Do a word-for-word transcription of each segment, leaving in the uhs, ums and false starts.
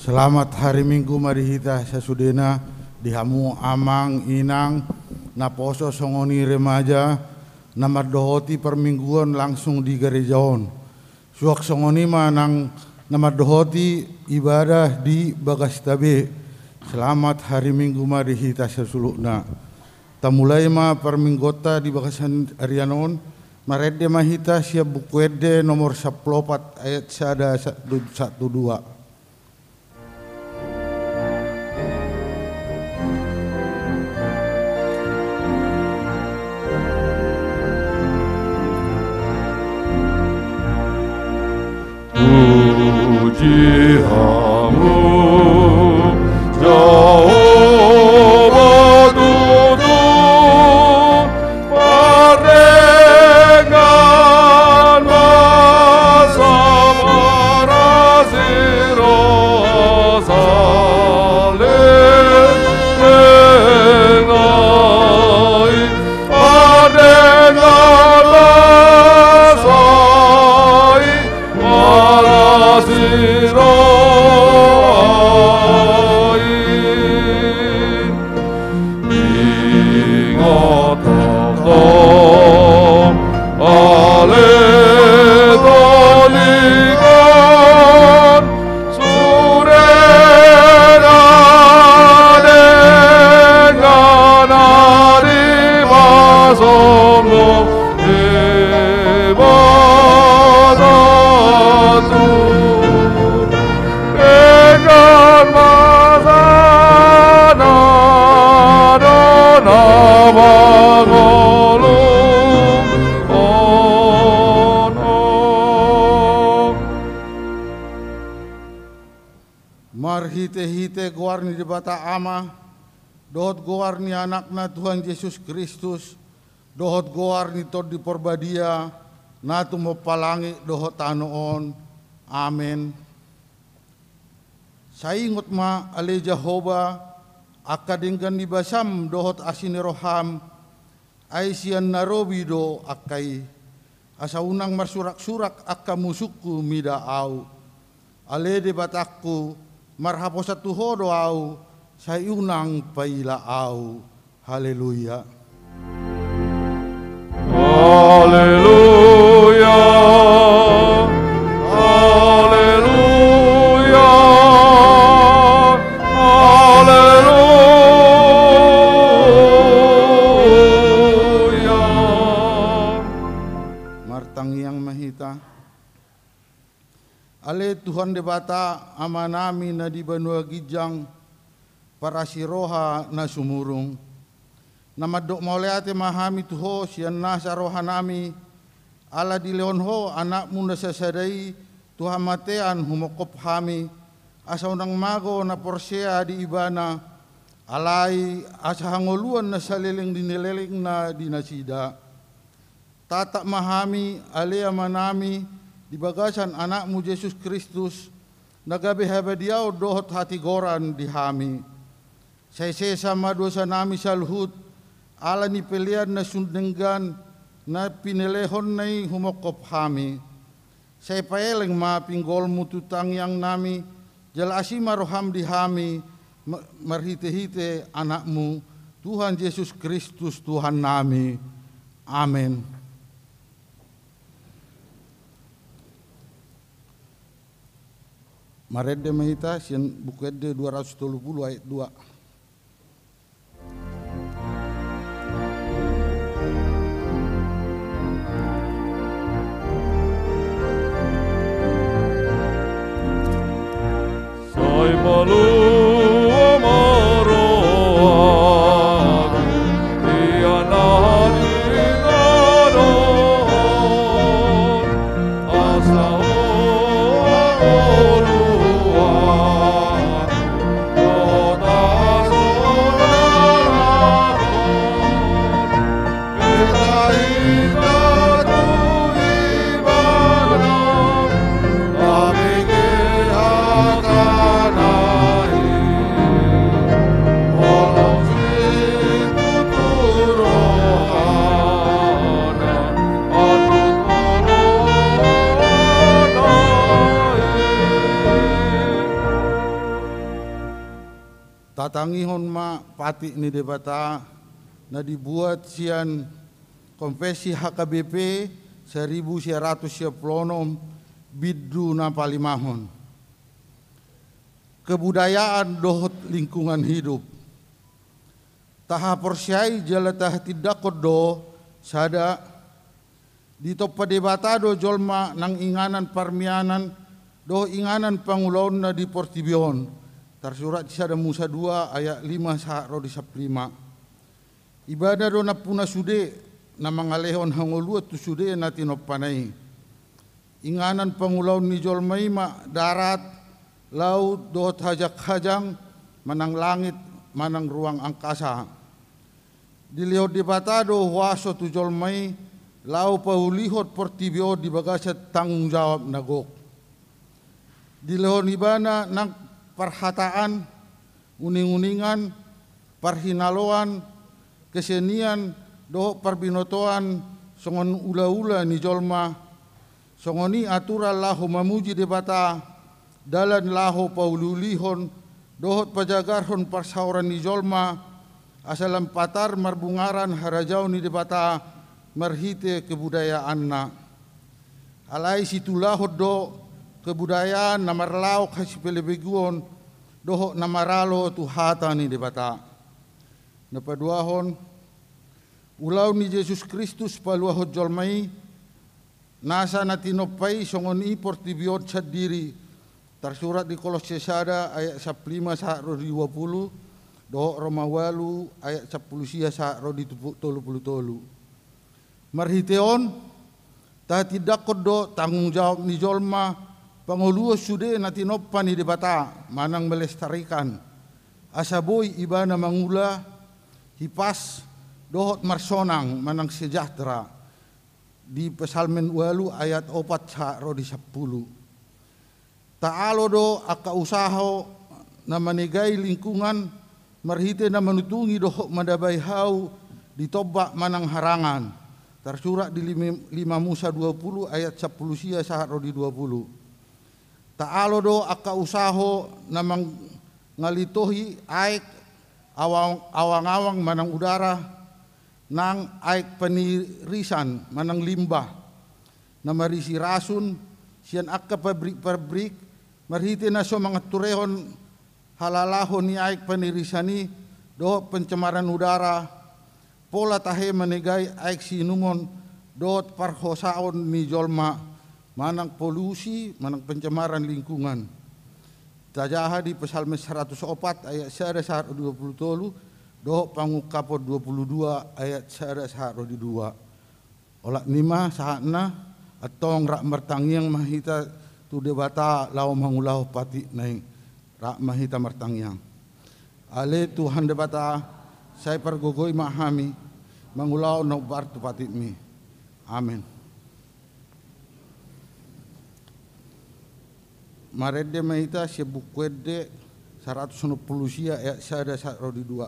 Selamat hari Minggu ma di hita sasudena, di hamu amang inang, naposo songon i remaja, na mandohoti parmingguon langsung di gareja on. Suang songon i ma nang na mandohoti ibadah di bagasta be. Selamat hari Minggu ma di hita saluhutna. Tamulai ma parmingguonta di bagasan arian on, marende ma hita sian Buku Ende nomor sampulu opat ayat sada sa-, sahat tu dua. Puji Hamu, Jahowa tutu, pardenggan basa, marasi roha, saleleng ai, pardenggan basa i, marasi roha i. Ingot tongtong ale tondingan, surena denggan ari pasombu, Debata Tuhan, denggan basa na do na mangolu. Marhitehite goar ni Debata Ama, dohot goar ni Anakna Tuhan Jesus Kristus, dohot goar ni Tondi Parbadia, na tumompa langit dohot tano on. Amen. Sai ingot ma, ale Jahowa, angka denggan ni basam dohot asi ni roham, ai sian na robi do angka i. Asa unang marsuraksurak angka musungku mida ahu. Ale Debatangku, marhaposan tu Ho do ahu, sai unang paila ahu. Haleluya. Haleluya. Haleluya. Haleluya. Martangiang ma hita. Ale Tuhan Debata, Amanami na di banua ginjang, parasi roha na sumurung, na mandok mauliate ma hami tu Ho sian nasa rohanami, ala dilehon Ho Anakmu na sasada i tu hamatean humongkop hami, asa unang mago na porsea di Ibana, alai asa hangoluan na saleleng ni lelengna di nasida. Tatap ma hami, ale Amanami, di bagasan Anakmu Jesus Kristus, na gabe habadiaon dohot hatigoran di hami. Sai sesa ma dosanami saluhut, ala ni pelean na sun denggan, na pinelehonNa i humongkop hami. Sai paeleng ma pinggolMu tu tangiangnami, jala asi ma rohaM di hami, ma-, marhitehite Anakmu, Tuhan Jesus Kristus, Tuhannami. Amen. Marende ma hita sian Buku Ende dua ratus tolu pulu ayat dua. Sai palua ma rohangku di na di tano on, asa Ho mangoluhon. Tangihon ma patik ni Debata na dibuat sian Konfesi H K B P seribu sia ratus sia pulu onom bindu na palimahon. Kebudayaan dohot lingkungan hidup. Tahaporseai jala tahatindangkon do sada, ditompa Debata do jolma nang inganan parmianan dohot inganan pangulaonna di portibi on. Tarsurat di Sada Musa dua ayat lima sahat ro di sampulu lima. Ibana do nampuna sude na mangalehon hangoluan tu sude na tinompana i. Inganan pangulaon ni jolma i ma darat, laut dohot hajanghajang, manang langit, manang ruang angkasa. Dilehon Debata do huaso tu jolma i laho paulihon portibi on di bagasan tanggung jawab na gok. Dilehon ibana nang parhataan, uninguningan, parhinaloan, kesenian dohot parbinotoan songon ulaula ni jolma. Songon i aturan laho mamuji Debata, dalan laho pauliulihon dohot pajagarhon parsaoran ni jolma, asa lam patar marbungaran harajaon ni Debata marhite kebudayaanna. Alai situlahon do kebudayaan na marlaok hasipelebeguon dohot na maralo tu hata ni Debata. Na paduahon, ulaon ni Jesus Kristus paluahon jolma i, nasa na tinompa i songon i portibi on sandiri. Tarsurat di Kolosse sada ayat sampulu lima sahat ro di dua pulu, dohot Roma ualu ayat sampulu sia sahat ro di tupu-, tolu pulu tolu. Marhite on, tahatindangkon do tanggung jawab ni jolma pangoluon sude na tinompa ni Debata manang melestarikan, asa boi ibana mangula hipas dohot marsonang manang sejahtera. Di Psalmen ualu ayat opat sahat ro di sampulu. Taalo do angka usaho na manegai lingkungan marhite na manutungi dohot manabai hau di tombak manang harangan. Tarsurat di lima, lima Musa dua pulu ayat sampulu sia sahat ro di dua pulu. Taalo do angka usaho na mangalitohi aek awang-, awang-awang manang udara, nang aek panirisan manang limbah na marisi rasun sian angka pabrik-pabrik, marhite na so manganturehon halalaho ni aek panirisan i dohot pencemaran udara, pola tahe manegai aek siinumon dohot parhosaon ni jolma, manang polusi manang pencemaran lingkungan. Tajaha di Psalmen saratus opat ayat sada sahat ro dua pulu tolu, dohot Pangungkapon dua pulu dua ayat sada sahat ro di dua. Olat ni ma sahatna, antong rap martangiang ma hita tu Debata laho mangulahon patikna i. Rap ma hita martangiang. Ale Tuhan Debata, sai pargogoi ma hami mangulahon na umbar tu patikmi. Amen. Marende ma hita sian Buku Ende saratus onom pulu sia ayat sada sahat ro di dua.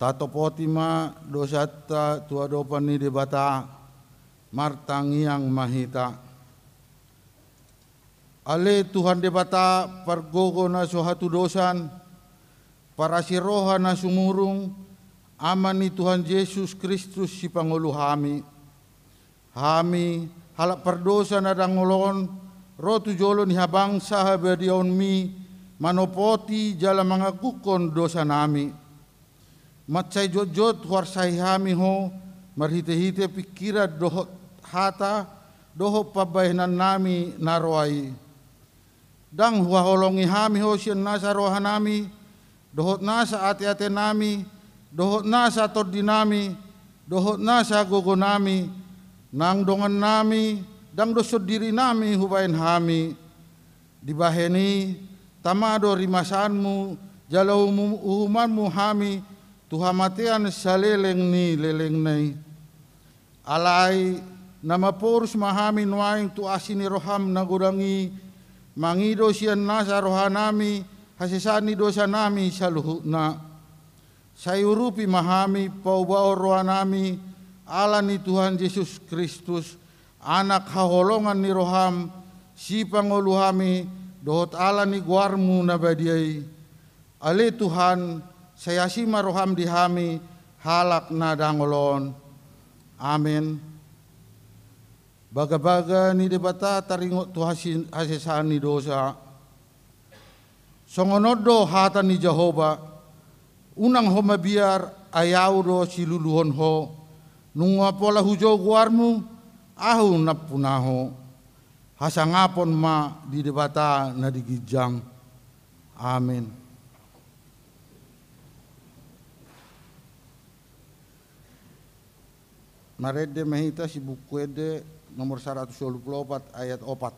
Tatopoti ma dosanta tu adopan ni Debata, martangiang ma hita. Ale Tuhan Debata, pargogo na so hatudosan, parasi roha na sumurung, Ama ni Tuhan Jesus Kristus, sipangolu hami. Hami, halak pardosa na dangol on, ro tu jolo ni habangsa habadiaonmi, manopoti jala mangangkuphon dosanami. Mansai jotjot huarsai hami Ho, marhitehite pingkiran dohot hata, dohot pambahenannami na roa i. Ndang huhaholongi hami Ho sian nasa rohanami, dohot nasa ateatenami, dohot nasa tondinami, dohot nasa gogonami, nang dongannami, ndang do sondirinami hubahen hami. Dibahen i, tama do rimasanmu, jala umu-, uhumanmu hami, tu hamatean saleleng ni lelengna i. Alai, na maporus ma hami nuaeng tu asi ni roham na godang i, mangido sian nasa rohanami, hasesaan ni dosanami saluhutna. Sai urupi ma hami, paubahon rohanami, ala ni Tuhan Jesus Kristus, Anak haholongan ni roham, sipangolu hami, dohot ala ni goarmu na badia i. Ale Tuhan, sai asi ma roham di hami, halak na dangol on. Amen. Bagabaga ni Debata taringot tu hasi-, hasesaan ni dosa. Songon on do hata ni Jahowa, unang ho mabiar, ai Ahu do siluluhon ho, nunga pola hujou goarmu, Ahu nampuna ho. Hasangapon ma di Debata na di ginjang. Amen. Marende ma hita sian Buku Ende nomor saratus tolu pulu opat ayat opat.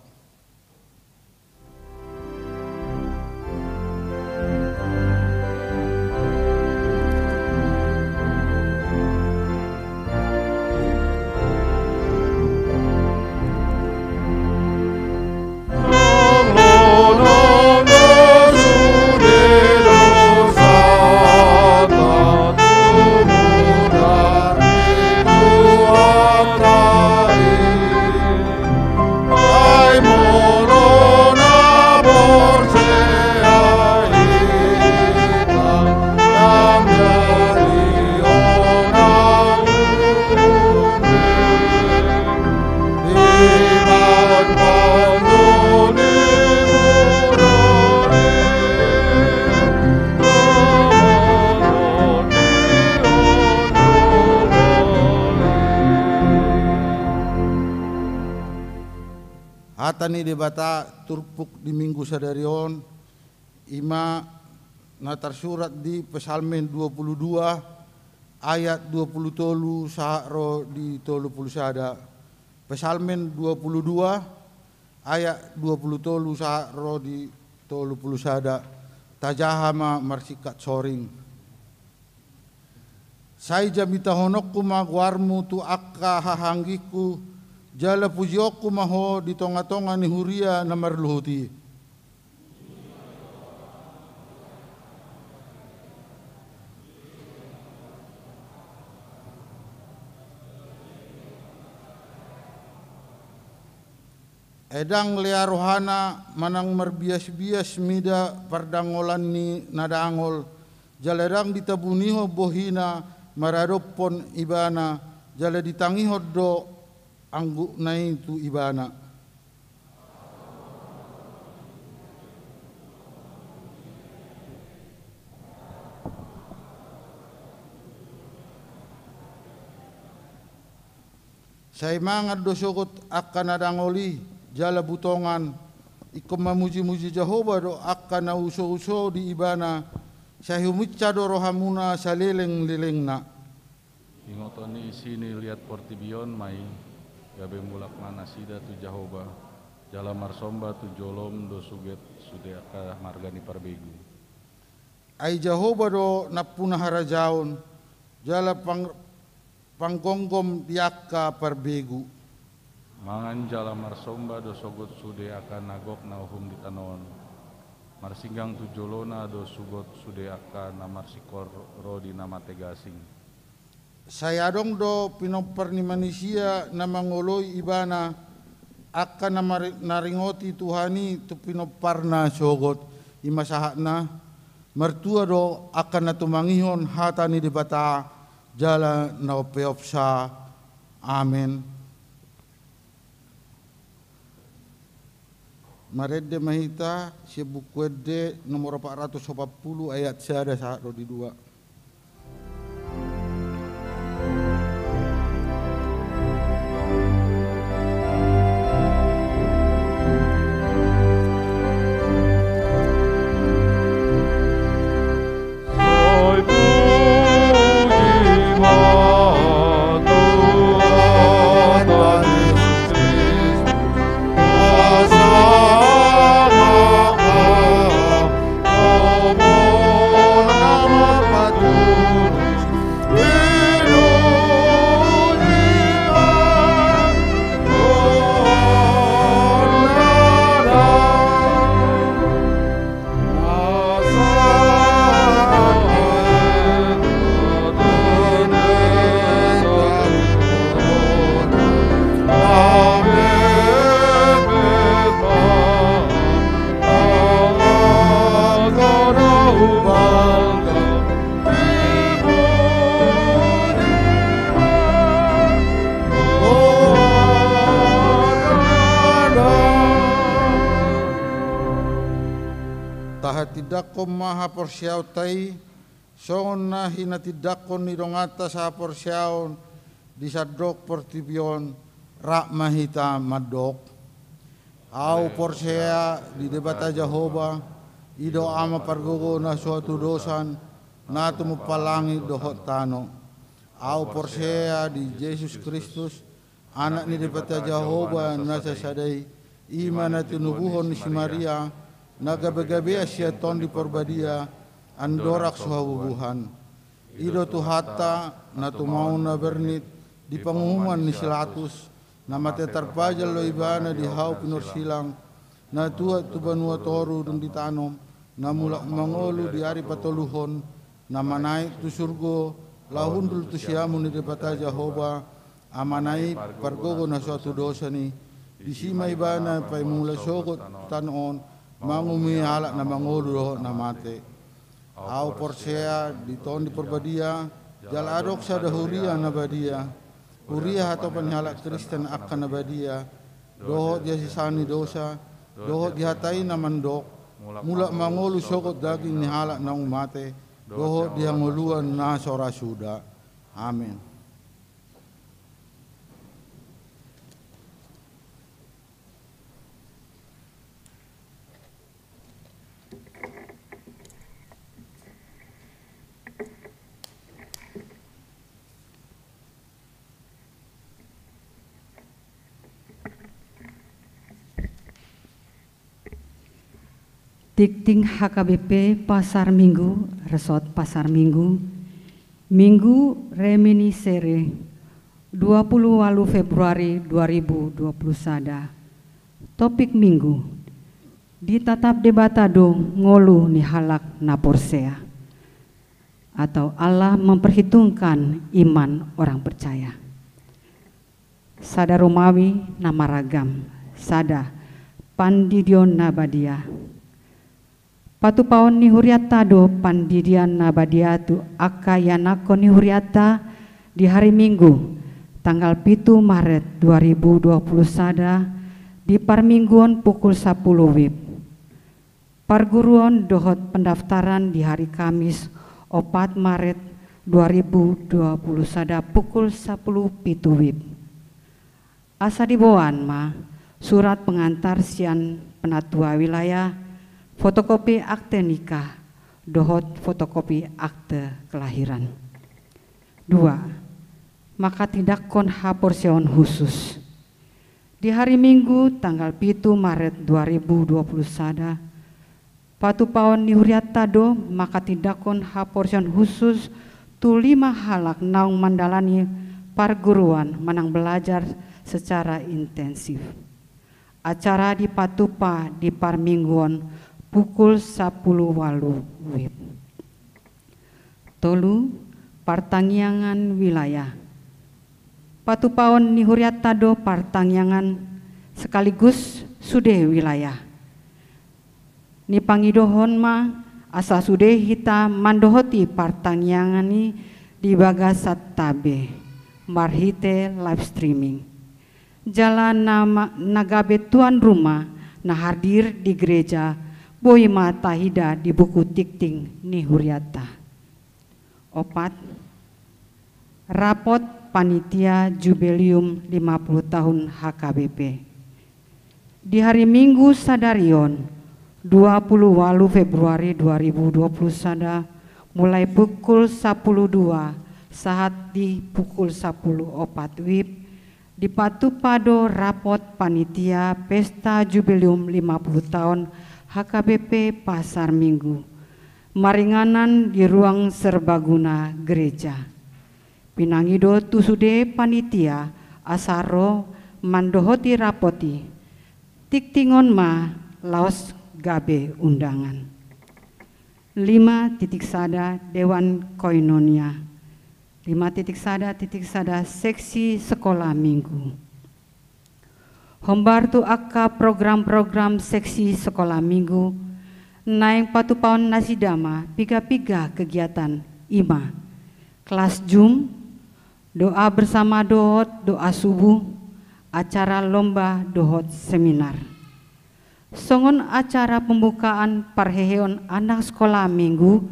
Hata ni Debata turpuk di Minggu sadari on, i ma na tarsurat di Psalmen dua pulu dua ayat dua pulu tolu sahat ro di tolu pulu sada. Psalmen dua pulu dua ayat dua pulu tolu sahat ro di tolu pulu sada. Tajaha ma marsingkat soring. Sai jamitahononku ma goarmu tu angka hahaanggingku, jala pujionku ma ho di tongatonga ni huria na marluhut i. Ai ndang lea rohana manang marbiasbias mida pardangolan ni na dangol, jala ndang ditabunihon bohina maradophon ibana, jala ditangihon do anggukna i tu ibana. Sai mangan do sogot angka na dangol i, jala butongan, ingkon mamujimuji Jahowa do angka na usouso di ibana, sai huminsa do rohamuna salelenglelengna. Ingoton ni isi ni liat portibi on ma i, gabe mulak ma nasida tu Jahowa, jala marsomba tu jolom do sogot sude angka marga ni parbegu. Ai Jahowa do nampuna harajaon, jala pang-, panggomgom di angka parbegu. Mangan jala marsomba do sogot sude angka na gok na uhum di tano on. Marsinggang tu jolona do sogot sude angka na marsingkor ro di na mate gasing. Sai adong do pinompar ni manisia na mangoloi ibana, angka na mari-, na ringoti Tuhan i tu pinomparna sogot. I ma sahatna, martua do angka na tumangihon hata ni Debata, jala na umpeopsa. Amen. Marende ma hita sian Buku Ende nomor opat ratus opat pulu ayat sada sahat ro di dua. Tahatindangkon ma haporseaonta i, songon na hinatindangkon ni donganta sahaporseaon di sandok portibi on, rap ma hita mandok. Ahu porsea di Debata Jahowa, i do Ama pargogo na so hatudosan, na tumompa langit dohot tano. Ahu porsea di Jesus Kristus, Anak ni Debata Jahowa na sasada i, i ma na tinubuhon ni si Maria, na gabegabean sian Tondi Parbadia, andorang so habubuhan. I do Tuhanta, na tumaon na bernit di panguhuman ni si Latus, na mate tarpajal do ibana di hau pinorsilang, na tuat tu banua toru dung ditanom, na mulak mangolu di ari patoluhon, na manaek tu surgo, laho hundul tu siamun ni Debata Jahowa, Amana i pargogo na so hatudosan i, disi ma ibana paimula sogot tano on, manguhumi halak na mangolu dohot na mate. Ahu porsea di Tondi Parbadia, jala adong sada huria na badia, huria hatopan ni halak Kristen angka na badia, dohot di hasesaan ni dosa, dohot di hata i na mandok, mulak mangolu sogot daging ni halak naung mate, dohot di hangoluan na so ra suda. Amen. Tingting H K B P Pasar Minggu, resort Pasar Minggu, Minggu Reminiscere, dua puluh walu Februari dua ribu dua puluh sada. Topik Minggu: Ditatap Debata do ngolu ni halak na porsea, atau Allah memperhitungkan iman orang percaya. Sada Romawi na maragam, sada Pandidion na badia. Patupaon ni hurianta do pandidion na badia tu angka ianakhon ni hurianta di hari Minggu, tanggal pitu Maret dua ribu dua puluh sada, di parmingguon pukul sapuluh wib. Parguruon dohot pendaftaran di hari Kamis, opat Maret dua ribu dua puluh sada, pukul sapuluh pitu wib. Asa diboan ma surat pengantar sian penatua wilayah, fotokopi akte nikah, dohot fotokopi akte kelahiran. Dua, manghatindanghon haporseaon khusus. Di hari Minggu, tanggal pitu Maret dua ribu dua puluh sada, patupaon ni hurianta do manghatindanghon haporseaon khusus tu lima halak naung mandalani parguruan manang belajar secara intensif. Acara dipatupa di parmingguon pukul sapuluh walu wib. Tolu, partangiangan wilayah. Patupaon ni hurianta do partangiangan sekaligus sude wilayah. Nipangidohon ma asa sude hita mandohoti partangiangan i di bagasan tabe marhite live streaming. Jala na ma-, na gabe tuan rumah na hadir di gereja, boi ma taida di buku tingting ni hurianta. Opat, rapot panitia Jubileum lima puluh tahun H K B P. Di hari Minggu sadari on, dua puluh walu Februari dua ribu dua puluh sada, mulai pukul sapuluh dua sahat di pukul sapuluh opat wib, dipatupa do rapot panitia Pesta Jubileum lima puluh tahun H K B P Pasar Minggu, maringanan di ruang serbaguna gereja. Pinangido tu sude panitia asa ro mandohoti rapot i. Tingtingon ma laos gabe undangan. Lima titik sada, Dewan Koinonia. Lima titik sada titik sada, seksi sekolah minggu. Hombar tu angka program-program seksi sekolah minggu, naeng patupaon nasida ma piga-piga kegiatan, i ma kelas Zoom, doa bersama dohot doa subuh, acara lomba dohot seminar. Songon acara pembukaan parheheon anak sekolah minggu,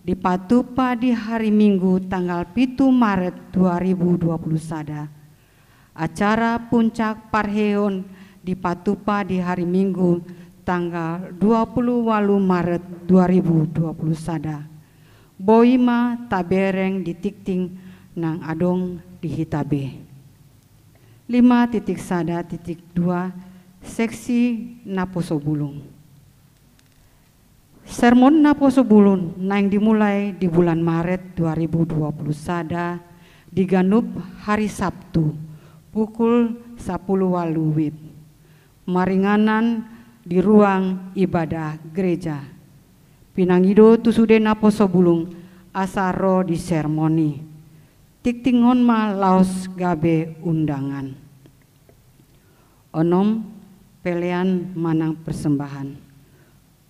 dipatupa di hari Minggu tanggal pitu Maret dua ribu dua puluh sada. Acara puncak parheheon dipatupa di hari Minggu tanggal dua puluh walu Maret dua ribu dua puluh sada. Boi ma tabereng di tingting nang adong di hita be. Lima titik sada titik dua, seksi naposo bulung. Sermon naposo bulung naeng dimulai di bulan Maret dua ribu dua puluh sada, di ganup hari Sabtu, pukul sapuluh walu wib. Maringanan di ruang ibadah gereja. Pinangido tu sude naposo bulung asa ro di sermon i. Tingtingon ma laos gabe undangan. Onom, pelean manang persembahan.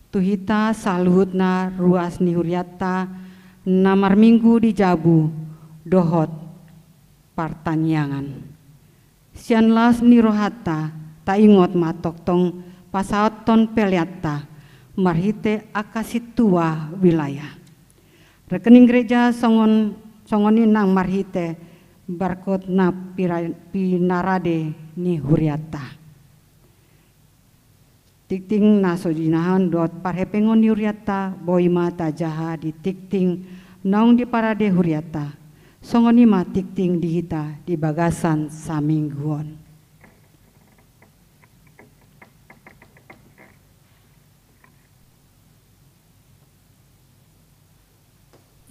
Tu hita saluhutna ruas ni hurianta na marminggu di jabu dohot partangiangan. Sian las ni rohanta, taingot ma tongtong pasahathon peleanta marhite angka sintua wilayah. Rekening gereja songon, songon i nang marhite barcode na pira-, pinarade ni hurianta. Tingting na so jinahahon dohot parhepengon ni hurianta boi ma tajaha di tingting naung diparade hurianta. Songon i ma tingting di hita di bagasan saminggu on.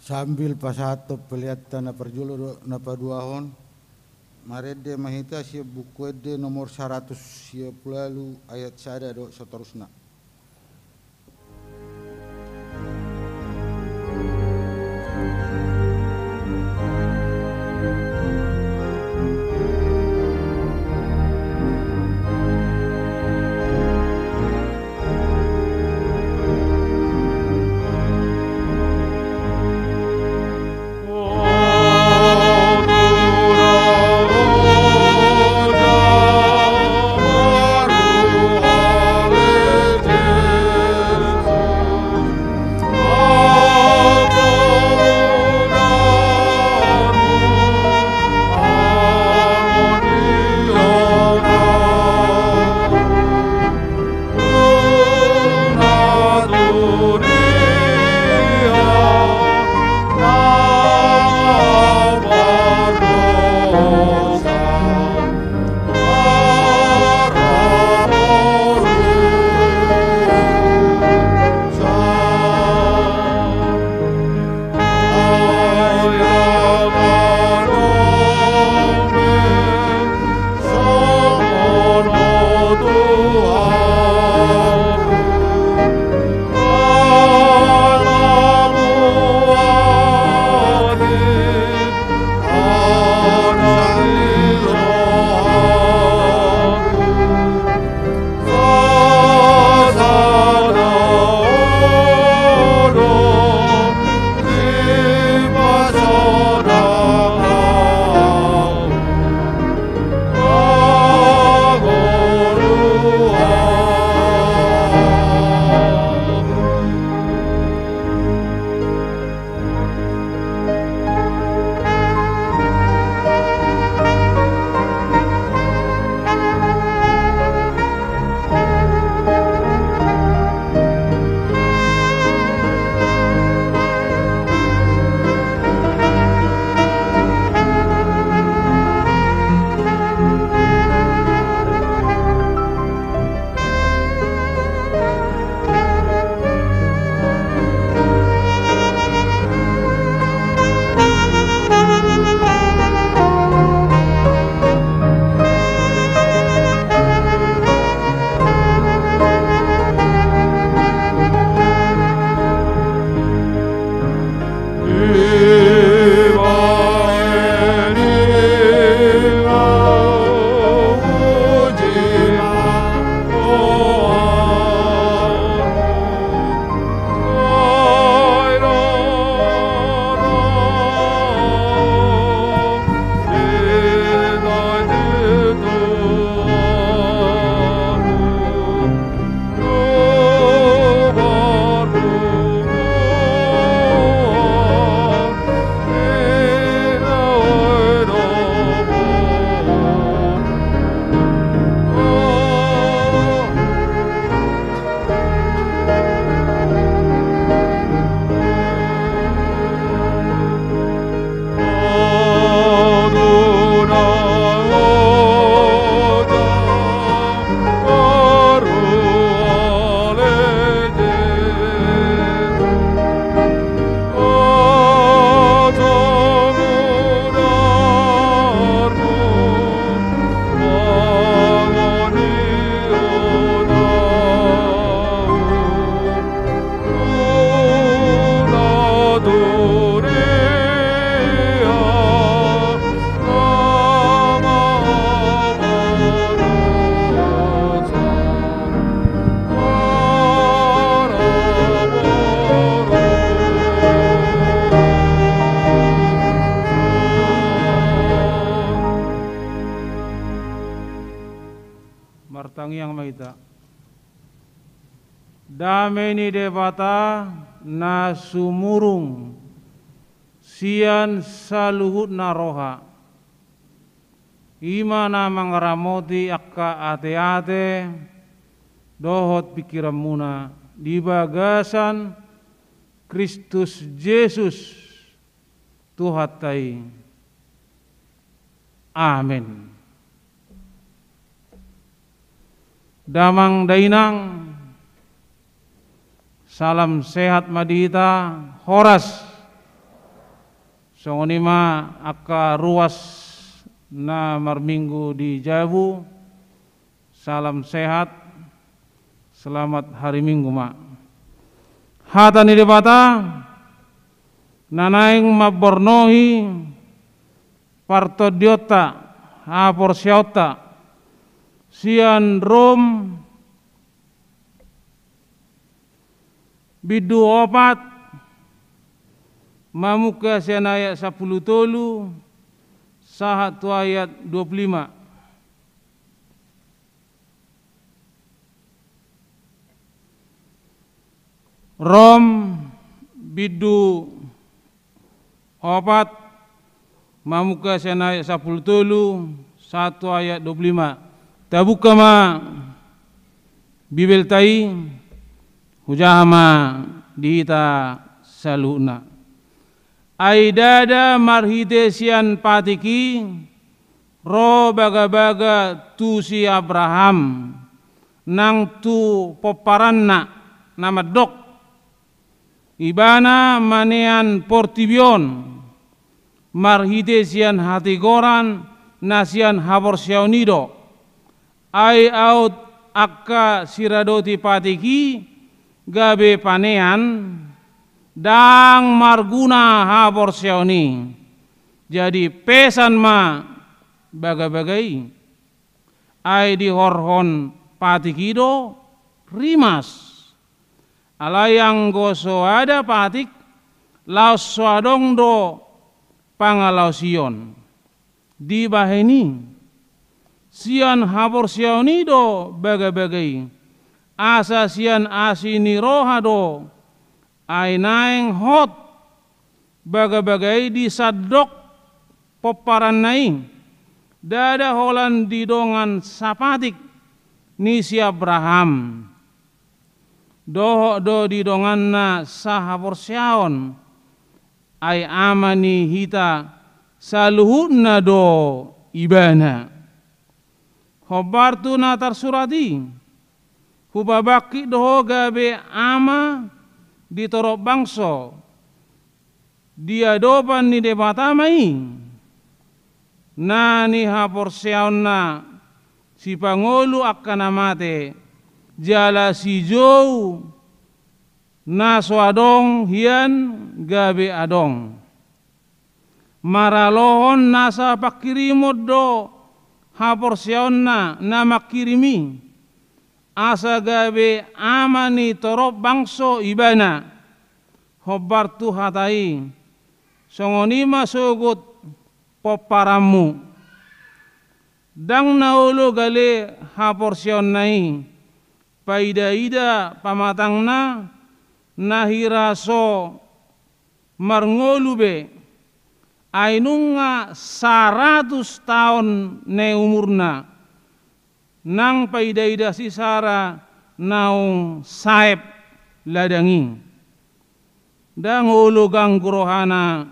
Sambil pasahathon peleanta na parjolo dohot na paduahon, marende ma hita sian Buku Ende nomor saratus sia pulu ualu ayat sada dohot saterusna. Dame ni Debata na sumurung sian saluhutna roha, i ma na mangaramoti angka ateate dohot pingkiranmuna di bagasan Kristus Jesus Tuhanta i. Amen. Damang dainang, salam sehat ma di hita, horas. Songon i ma angka ruas na marminggu di jabu, salam sehat, selamat hari Minggu ma. Hata ni Debata na naeng mamborngoi partondionta, haporseaonta, sian Rom bindu opat, mamungka sian ayat sampulu tolu sahat tu ayat dua pulu lima. Rom bindu opat, mamungka sian ayat sampulu tolu sahat tu ayat dua pulu lima. Tabuka ma Bibelta i, hujaha ma di hita saluhutna. Ai ndada marhite sian patik i ro bagabaga tu si Abraham nang tu pomparanna na mandok: Ibana manean portibi on marhite sian hatigoran na sian haporseaon i do. Ai aut angka siradoti patik i gabe panean, ndang marguna haporseaon i. Jadi pesan ma bagabaga i. Ai dihorhon patik i do rimas. Alai anggo so ada patik, laos so adong do pangalaosion. Dibahen i, sian haporseaon i do bagabaga i, asa sian asi ni roha do, ai naeng hot bagabaga i di sandok pomparanna i, ndada holan di dongan sapatik ni si Abraham. Dohot do di donganna sahaporseaon, ai ama ni hita saluhutna do ibana. Hombar tu na tarsurat i: Hupabangkit do ho gabe ama di torop bangso. Di adopan ni Debata ma i, na nihaporseaonna sipangolu angka na mate, jala sijou na so adong hian gabe adong. Maralohon nasa pangkirimon do haporseaonna na mangkirim i, asa gabe ama ni torop bangso ibana. Hombar tu hata i, songon i ma sogot pomparanmu. Ndang na olo gale haporseaonna i, paida-ida pamatangna, na hira so marngolu be, ai nunga saratus taon na umurna, nang paida-ida si Sara naung saep ladang i. Ndang olo ganggu rohana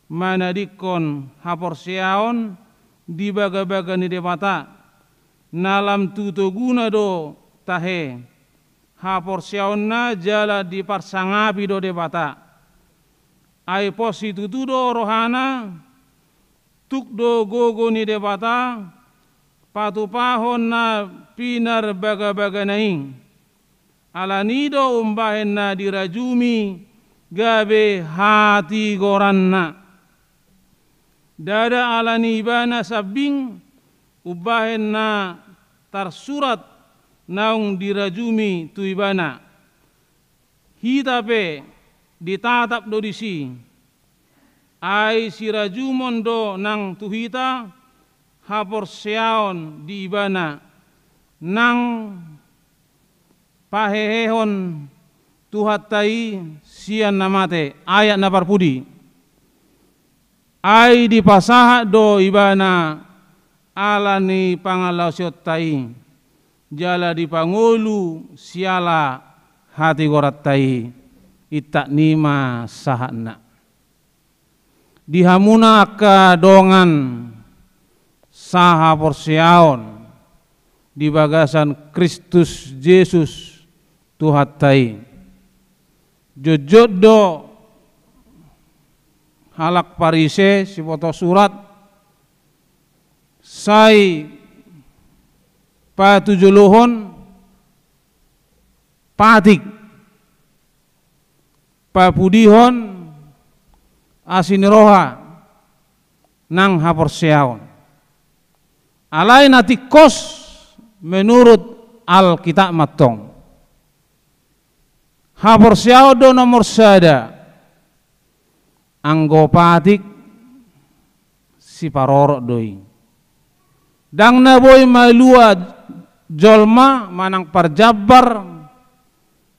manadingkon haporseaon di bagabaga ni Debata, na lam tu toguna do tahe haporseaonna jala diparsangapi do Debata. Ai pos situtu do rohana, tuk do gogo ni Debata patupahon na pinarbagabagana i. Alani i do umbahen na dirajumi gabe hatigoranna. Ndada alani ibana sambing umbahen na tarsurat naung dirajumi tu ibana. Hita pe ditatap do disi. Ai sirajumon do nang tu hita haporseaon di ibana, nang Pahehehon Tuhanta i sian na mate, ayat na parpudi. Ai dipasahat do ibana ala ni pangalaosionta i, jala dipangolu siala hatigoranta i, intap ni ma sahatna. Di hamuna angka dongan sahaporseaon di bagasan Kristus Jesus Tuhanta i. Jotjot do halak Parise, siboto surat, sai patujolohon patik, papudihon asi ni roha nang haporseaon. Alai na tingkos menurut Alkitab mantong. Haporseaon do nomor sada. Anggo patik siparorot do i. Ndang na boi malua jolma manang parjambar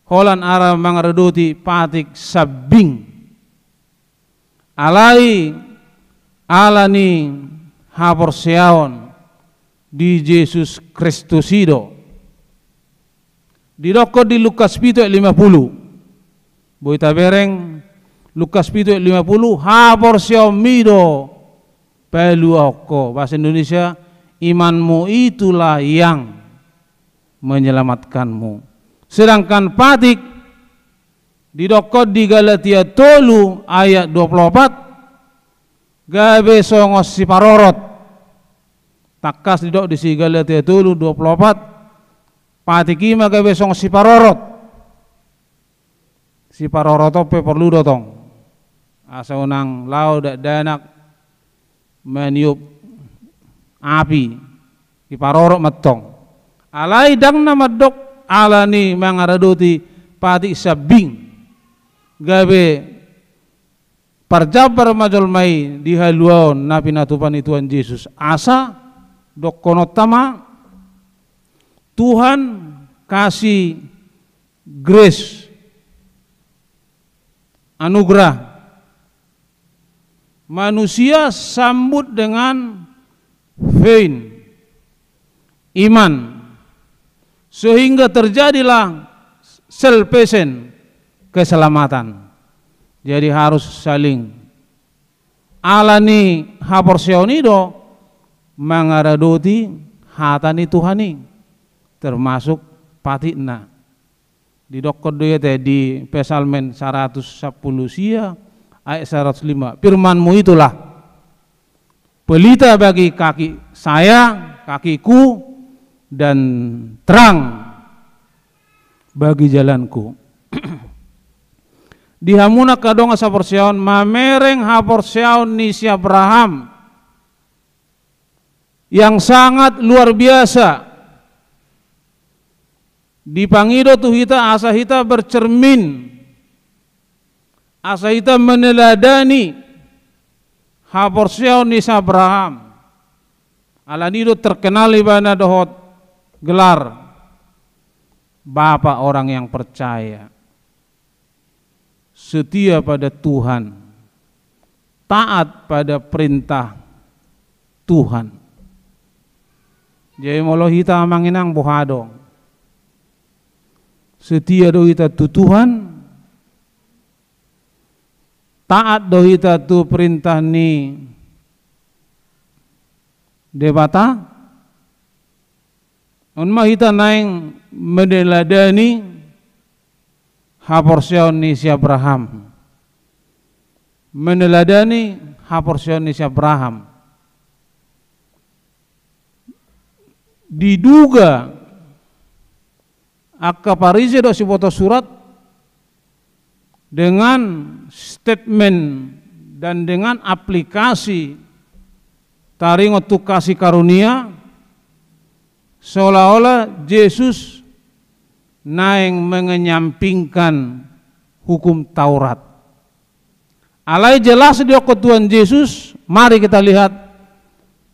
holan ala mangaradoti patik sambing. Alai ala ni haporseaon di Jesus Kristus i do. Didokkon di Lukas pitu ayat lima puluh. Boi tabereng Lukas pitu ayat lima puluh, haporseaonmi do paluahon ho. Bahasa Indonesia, imanmu itulah yang menyelamatkanmu. Sedangkan patik didokkon di Galatia tolu ayat dua puluh opat, gabe songon siparorot. Tangkas didok disi Galatia tolu dua puluh opat, patik i ma gabe songon siparorot. Siparorot on pe porlu do tong. Asa unang laho dakdanak maniop api, siparorot mantong. Alai ndang na mandok ala ni mangaradoti patik sambing. Gabe parjambar ma jolma i di haluaon na pinatupa ni Tuhan Jesus. Asa dohononta ma, Tuhan kasih grace, anugerah. Manusia sambut dengan faith, iman, sehingga terjadilah salvation, keselamatan. Jadi harus saling. Ala ni haporseaon i do mangaradoti hata ni Tuhan i, termasuk patikna. Didokkon do i ate di Psalmen saratus sampulu sia ayat saratus lima. Firman-Mu itulah pelita bagi kaki saya, kakiku, dan terang bagi jalanku. Di hamuna angka dongan saporseaon, mamereng haporseaon ni si Abraham yang sangat luar biasa. Dipangido tu hita asa hita bercermin, asa hita meneladani haporseaon ni si Abraham. Alani do terkenal ibana dohot gelar bapa orang yang percaya. Setia pada Tuhan, taat pada perintah Tuhan. Jadi molo hita amang inang boha do? Setia do hita tu Tuhan, taat do hita tu perintah ni Debata, on ma hita naeng meneladani haporseaon ni si Abraham. Meneladani haporseaon ni si Abraham. Diduga angka Parise dohot siboto surat dengan statement dan dengan aplikasi taringot tu kasih karunia, seolah-olah Jesus naeng mengenyampingkan hukum Taurat. Alai jelas didokkon Tuhan Jesus, mari kita lihat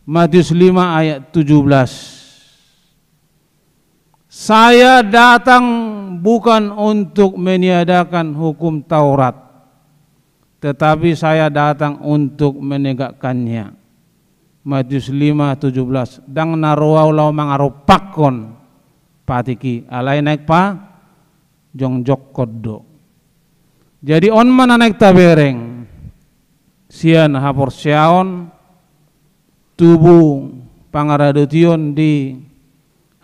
Matius lima ayat tujuh belas. Saya datang bukan untuk meniadakan hukum Taurat, tetapi saya datang untuk menegakkannya. Matius lima tujuh belas. Ndang na ro ahu laho mangarompakkon patik i, alai naeng pajongjongkon do. Jadi on ma na naeng tabereng sian haporseaon tubu pangaradotion di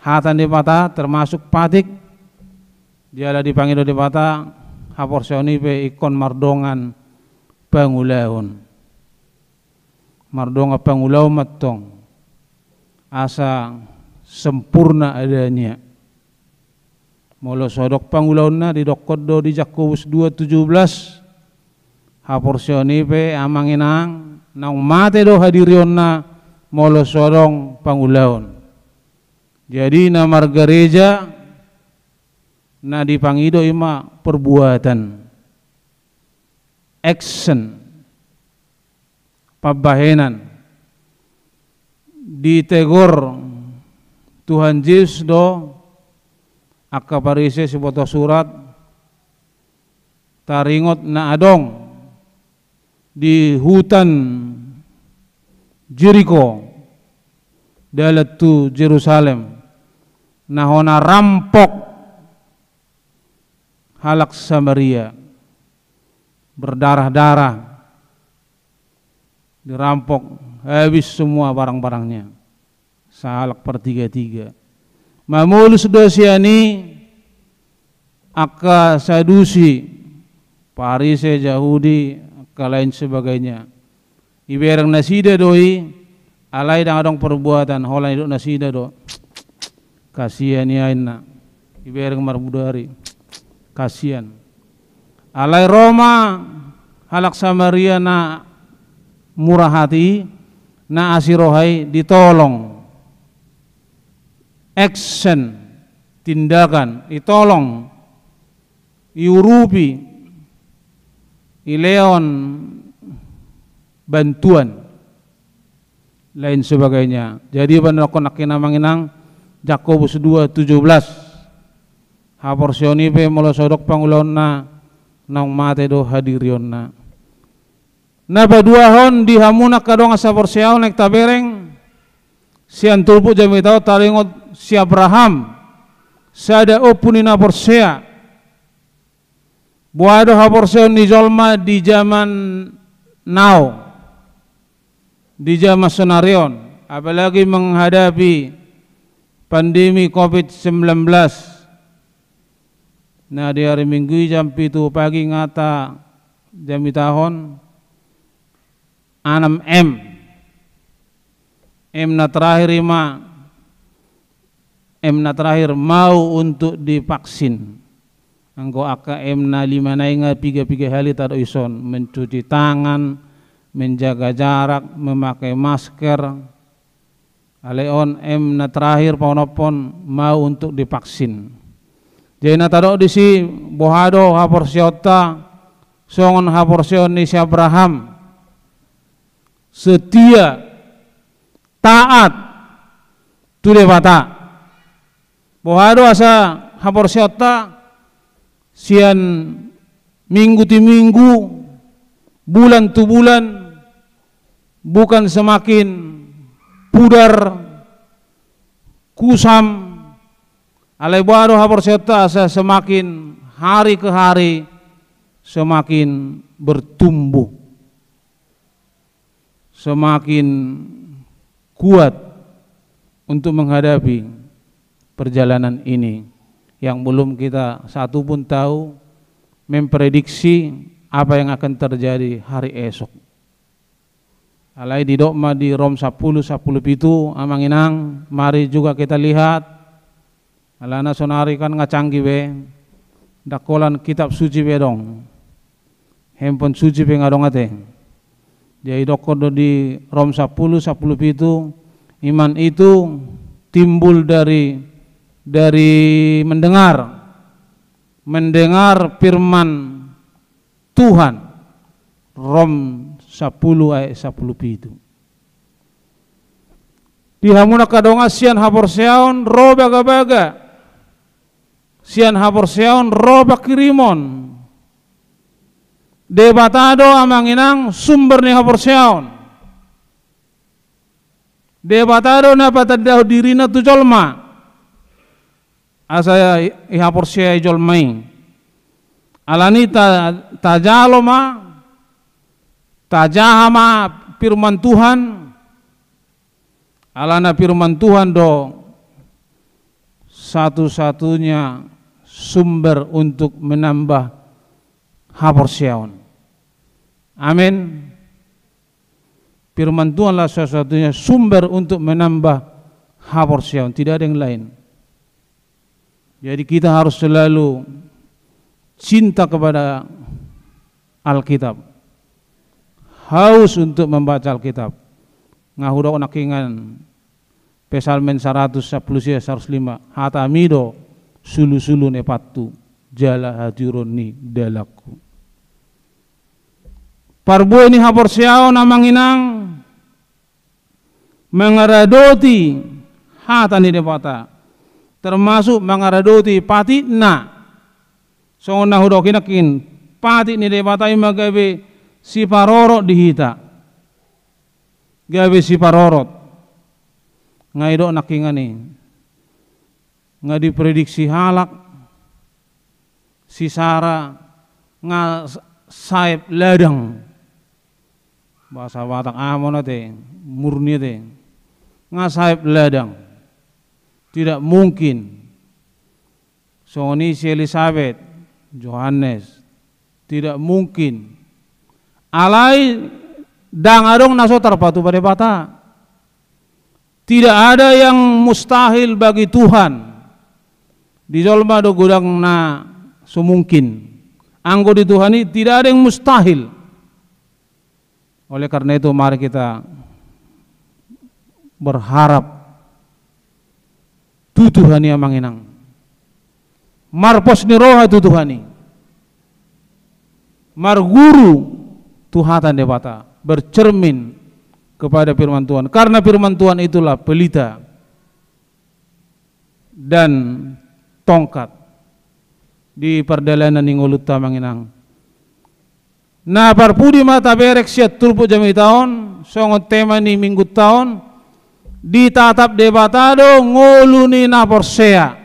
hata ni Debata, termasuk patik. Jala dipangido Debata, haporseaon i pe ingkon mardongan pangulaon. Mardongan pangulaon mantong asa sempurna adanya. Molo so adong pangulaonna, didokkon do di Jakobus dua tujuh belas, haporseaon i pe, amang inang, naung mate do hadirionna molo so adong pangulaon. Jadi na margareja na dipangido i ma perbuatan, action, pambahenan. Ditegor Tuhan Jesus do angka Parise, siboto surat, taringot na adong di hutan Jeriko, dalan tu Jerusalem, na hona rampok halak Samaria, berdarah-darah, dirampok, habis semua barang-barangnya. Sahalak partiga-tiga. Mamolus do sian i angka Sadusi, Parise, Jahudi, angka lain sebagainya. Ibereng nasida do i, alai ndang adong perbuatan, holan didok nasida do, kasian i, inna. Ibereng marbudari, kasian. Alai ro ma halak Samaria na murah hati, na asi roha i, ditolong. Action, tindakan, ditolong, diurupi, dilehon bantuan, lain sebagainya. Jadi, panakkon nangkin, amang inang, Jakobus dua tujuh belas. Haporseaon i pe molo so adong pangulaonna, naung mate do hadirionna. Na paduahon, di hamu na angka dongan saporseaon, naeng tabereng sian turpuk jamita on taringot si Abraham, sada ompu ni na porsea. Boha do haporseaon ni jolma di zaman now, di zaman sonari on, apalagi menghadapi pandemi covid sembilan belas. Nah, di hari Minggu i jam pitu pagi nga tajamitahon enam M. M na terakhir i ma, M na terakhir, mau untuk divaksin. Anggo angka M na lima nai nga piga-piga hali tadok dison, mencuci tangan, menjaga jarak, memakai masker. Alai on M na terakhir, paonomhon, mau untuk divaksin. Jadi na tadok disi, boha do haporseaonta songon haporseaon ni si Abraham. Setia, taat tu Debata. Boha do asa haporseaonta sian minggu tu minggu, bulan tu bulan, bukan semakin pudar, kusam, alai boha do haporseaonta asa semakin hari ke hari semakin bertumbuh, semakin kuat untuk menghadapi perjalanan ini yang belum kita satu pun tahu memprediksi apa yang akan terjadi hari esok. Alai didok ma di Rom sampulu, sampulu pitu, amang inang, mari juga kita lihat. Alana sonari kan nga canggih be, ndang holan kitab suci be adong, handphone suci pe nga adong ate. Jadi didokkon do di Rom sampulu, sampulu pitu, iman itu timbul dari, dari mendengar, mendengar firman Tuhan. Rom sampulu ayat sampulu pitu. Di hamu na angka dongan sian haporseaon ro bagabaga sian haporseaon ro pangkirimon. Debata do, amang inang, sumber ni haporseaon. Debata do na patandahon dirina tu jolma, asa i-, ihaporseai jolma i. Alani ta-, tajalo ma, tajaha ma firman Tuhan, alana firman Tuhan do satu-satunya sumber untuk menambah haporseaon. Amin. Firman Tuhanlah satu-satunya sumber untuk menambah haporseaon, tidak ada yang lain. Jadi kita harus selalu cinta kepada Alkitab. Haus untuk membaca Alkitab. Nga hudok nangkiningan Psalmen saratus sampulu sia, saratus lima. Hatami do sulu-sulu ni ompunku, jala hatiuron ni dalangku. Parbue ni haporseaon, amang inang, mangaradoti hata ni Debata, termasuk mangaradoti patikna. Songon na hudok i nangkin, patik ni Debata i ma gabe siparorot di hita. Gabe siparorot. Nga didok nangkiningan i, nga diprediksi halak, si Sara nga s-, saep ladang. Bahasa Batak amang ate, murni ate. Nga saep ladang. Tidak mungkin. Songon i si Elisabet, Johannes. Tidak mungkin. Alai ndang adong na so tarpatupa Debata. Tidak ada yang mustahil bagi Tuhan. Di jolma do godang na so mungkin. Anggo di Tuhan i tidak ada yang mustahil. Oleh karena itu, mari kita berharap tu Tuhan i, amang inang. Marpos ni roha tu Tuhan i. Marguru tu hata ni Debata. Bercermin kepada firman Tuhan. Karena firman Tuhan itulah pelita dan tongkat di pardalanan ni ngolunta, amang inang. Na parpudi ma taberek sian turpuk jamita on, songon tema ni minggunta on, ditatap Debata do ngolu ni na porsea.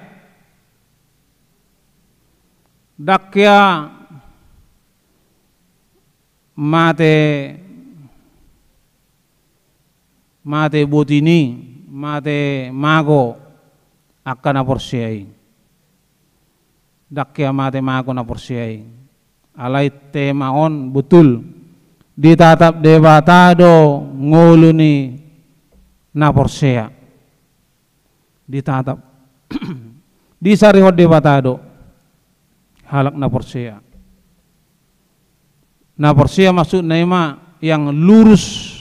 Ndang hea mate, mate botima, mate mago angka na porsea i. Ndang hea mate mago na porsea i. Alai tema on betul. Ditatap Debata do ngolu ni na porsea. Ditatap. Disarihon Debata do halak na porsea. Na porsea maksudna i ma yang lurus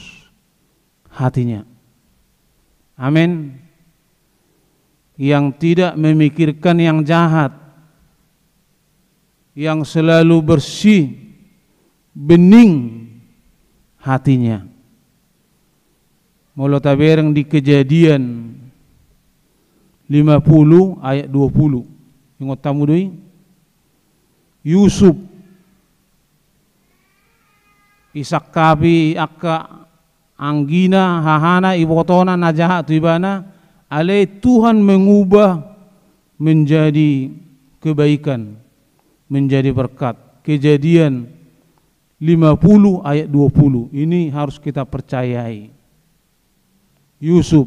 hatinya. Amin. Yang tidak memikirkan yang jahat, yang selalu bersih, bening hatinya. Molo tabereng di Kejadian lima puluh ayat dua puluh. Ingot hamu do i? Yusuf isangkapi angka anggina, hahana, ibotona na jahat tu ibana, alai Tuhan mengubah menjadi kebaikan, menjadi berkat. Kejadian lima puluh ayat dua puluh. Ini harus kita percayai. Yusuf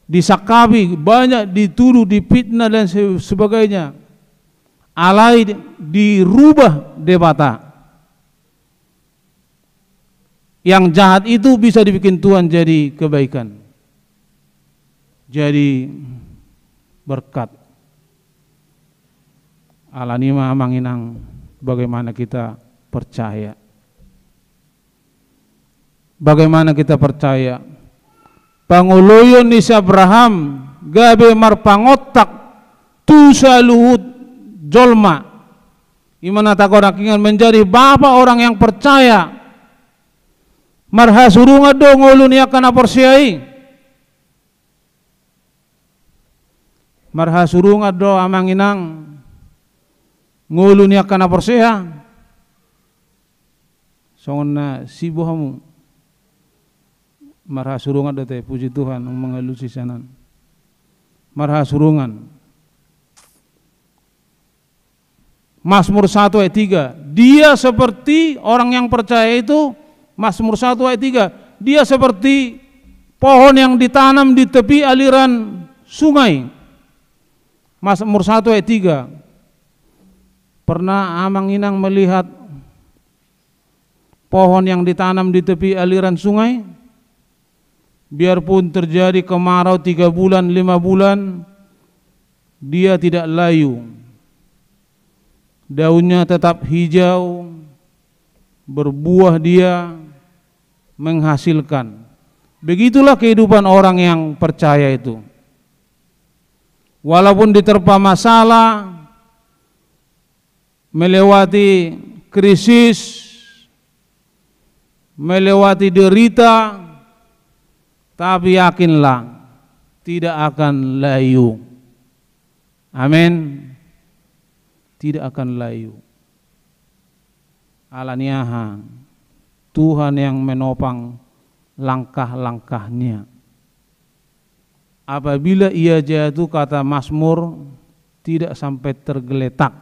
disangkapi, banyak dituduh, difitnah dan se-, sebagainya. Alai di-, dirubah Debata. Yang jahat itu bisa dibikin Tuhan jadi kebaikan. Jadi berkat. Alani i ma, amang inang, bagaimana kita percaya. Bagaimana kita percaya? Pangoloion ni si Abraham gabe marpangontak tu saluhut jolma. I ma na tagonakingan menjadi bapa orang yang percaya. Marhasurungan do ngolu ni angka na porsea i. Marhasurungan do amang inang ngolu ni angka na porsea? Songon na sibohamu. Marhasurungan do te, puji Tuhan, mangalusi sanan. Marhasurungan. Mazmur satu ayat tiga. Dia seperti orang yang percaya itu, Mazmur satu ayat tiga. Dia seperti pohon yang ditanam di tepi aliran sungai. Mazmur satu ayat tiga. Pernah amang inang melihat pohon yang ditanam di tepi aliran sungai? Biarpun terjadi kemarau tiga bulan, lima bulan, dia tidak layu. Daunnya tetap hijau, berbuah dia, menghasilkan. Begitulah kehidupan orang yang percaya itu. Walaupun diterpa masalah, melewati krisis, melewati derita, tapi yakinlah, tidak akan layu. Amin. Tidak akan layu. Ala ni aha? Tuhan yang menopang langkah-langkahnya. Apabila ia jatuh, kata Mazmur, tidak sampai tergeletak.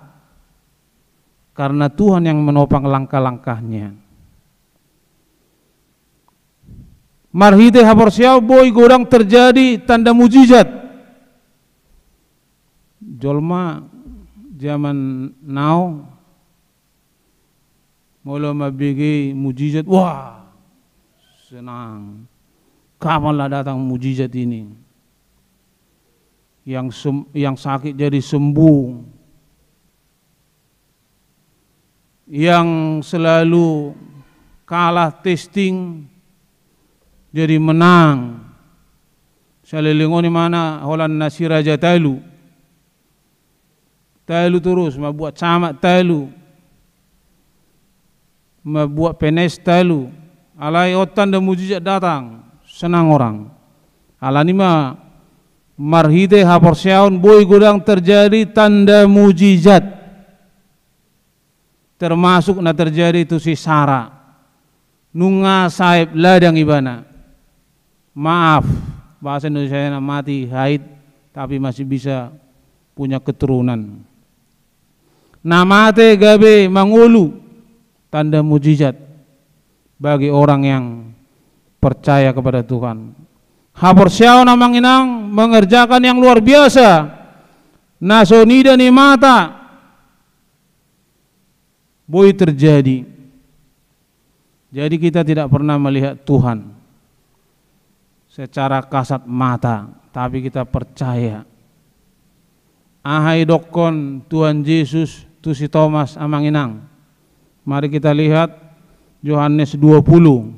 Karena Tuhan yang menopang langkah-langkahnya. Marhite haporseaon boi godang terjadi tanda mujizat. Jolma zaman now molo mambege mujizat, wah, senang. Kapan lah datang mujizat ini? Yang sem-, yang sakit jadi sembuh. Yang selalu kalah testing jadi menang. Saleleng on imana holan na si Raja Talu. Talu terus, mambuat camat talu. Mambuat P N S talu. Alai on tanda mujizat datang, senang orang. Ala ni i ma marhite haporseaon boi godang terjadi tanda mujizat. Termasuk na terjadi tu si Sara. Nunga saep ladang ibana. Maaf, bahasa Indonesia na mati haid, tapi masih bisa punya keturunan. Na mate gabe mangolu, tanda mujizat bagi orang yang percaya kepada Tuhan. Haporseaon amang inang mengerjakan yang luar biasa. Na so nida ni mata boi terjadi. Jadi kita tidak pernah melihat Tuhan secara kasat mata, tapi kita percaya. Aha didokkon Tuhan Jesus tu si Tomas amang inang? Mari kita lihat Yohanes dua puluh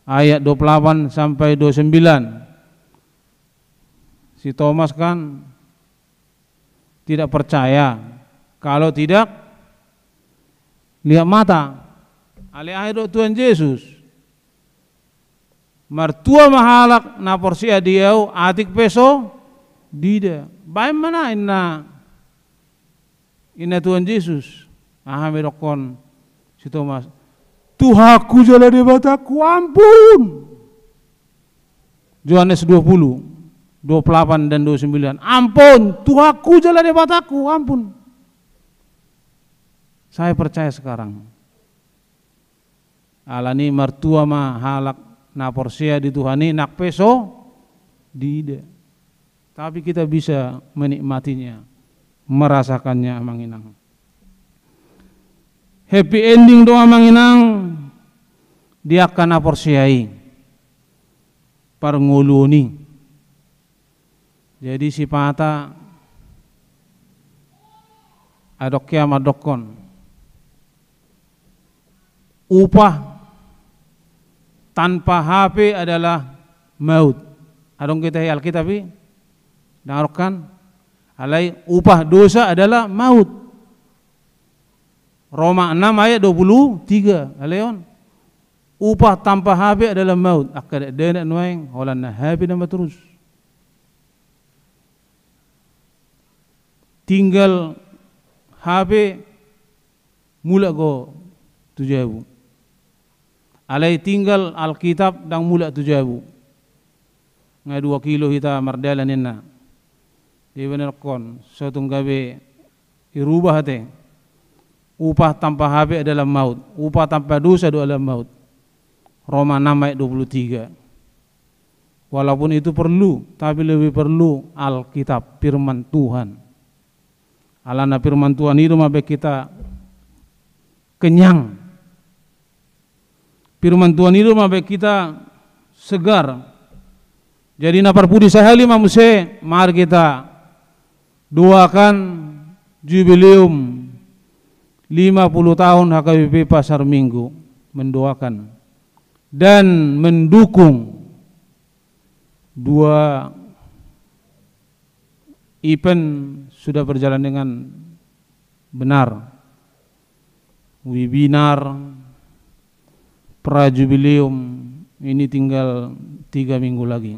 ayat dua puluh delapan sampai dua puluh sembilan. Si Tomas kan tidak percaya kalau tidak lihat mata. Alai aha didok Tuhan Jesus? Martua ma halak na porsea di Ahu, atik pe so diida. Baen ma na inna, inna Tuhan Jesus. Aha ma didokkon si Tomas? Tuhanku jala Debatangku, ampun. Yohanes dua puluh, dua puluh delapan dan dua puluh sembilan. Ampun, Tuhanku jala Debatangku, ampun. Saya percaya sekarang. Ala ni i martua ma halak na porsea di Tuhan i, nang pe so diida. Tapi kita bisa menikmatinya, merasakannya, amang inang. Happy ending do, amang inang, di angka na porsea i, parngoluon i. Jadi sipata adong hea mandokkon, upah tanpa H P adalah maut. Adong hita i Alkitab i? Ndang adong kan? Alai upah dosa adalah maut. Roma enam ayat dua puluh tiga. Alai on, upah tanpa H P adalah maut. Angka dakdanak nuaeng holan na H P nama terus. tinggal H P, mulak do tu jabu. Alai tinggal Alkitab, ndang mulak tu jabu. Nga dua kilo hita mardalan ninna. Dibenerhon, so tung gabe irubah ate. Upah tanpa H P adalah maut. Upah tanpa dosa do adalah maut. Roma enam ayat dua puluh tiga. Walaupun itu perlu, tapi lebih perlu Alkitab, firman Tuhan. Alana firman Tuhan i do mambaen hita kenyang. Firman Tuhan i do mambaen hita segar. Jadi na parpudi sahali ma muse, mari hita doakan jubileum lima puluh tahun H K B P Pasar Minggu, mendoakan dan mendukung dua event sudah berjalan dengan benar. Webinar, prajubileum, ini tinggal tiga minggu lagi.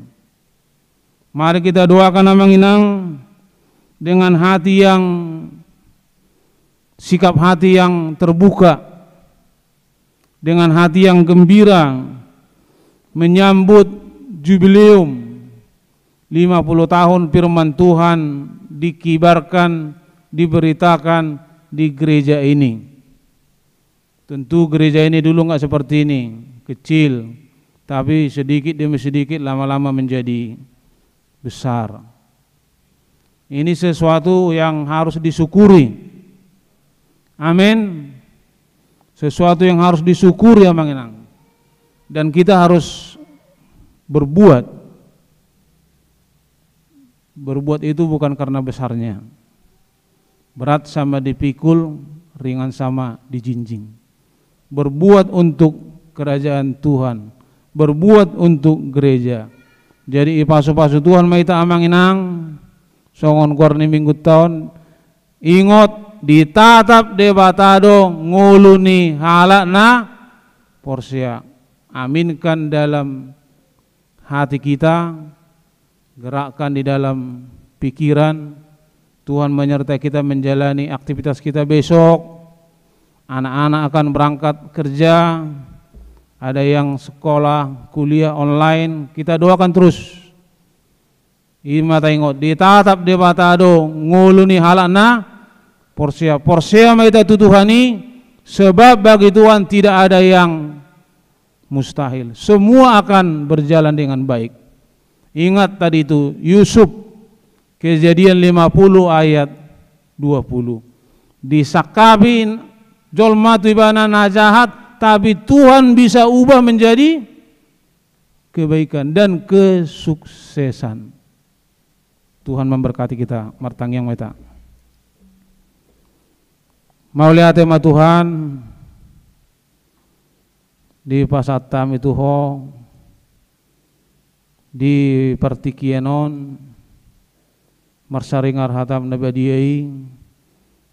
Mari kita doakan, Amang Inang, dengan hati yang, sikap hati yang terbuka, dengan hati yang gembira menyambut jubileum lima puluh tahun firman Tuhan dikibarkan, diberitakan di gereja ini. Tentu gereja ini dulu nggak seperti ini, kecil, tapi sedikit demi sedikit, lama-lama menjadi besar. Ini sesuatu yang harus disyukuri. Amin. Sesuatu yang harus disyukuri, Amang Inang. Dan kita harus berbuat. Berbuat itu bukan karena besarnya. Berat sama dipikul, ringan sama dijinjing. Berbuat untuk kerajaan Tuhan, berbuat untuk gereja. Jadi, ipasu-pasu Tuhan ma hita, Amang Inang, songon goar ni minggunta on, ingot, ditatap Debata do ngolu ni halak na porsea. Aminkan dalam hati kita, gerakkan di dalam pikiran. Tuhan menyertai kita menjalani aktivitas kita besok. Anak-anak akan berangkat kerja, ada yang sekolah, kuliah online, kita doakan terus. I ma taingot, ditatap Debata do ngolu ni halak na porsea. Porsea ma hita tu Tuhan i, sebab bagi Tuhan tidak ada yang mustahil. Semua akan berjalan dengan baik. Ingat tadi itu, Yusuf, Kejadian lima puluh ayat dua puluh. Disangkapi jolma tu ibana na jahat, tapi Tuhan bisa ubah menjadi kebaikan dan kesuksesan. Tuhan memberkati kita, martangiang ma hita. Mauliate ma Tuhan, dipasahat hami tu Ho, di partingkian on, marsaringar hataM na badia i,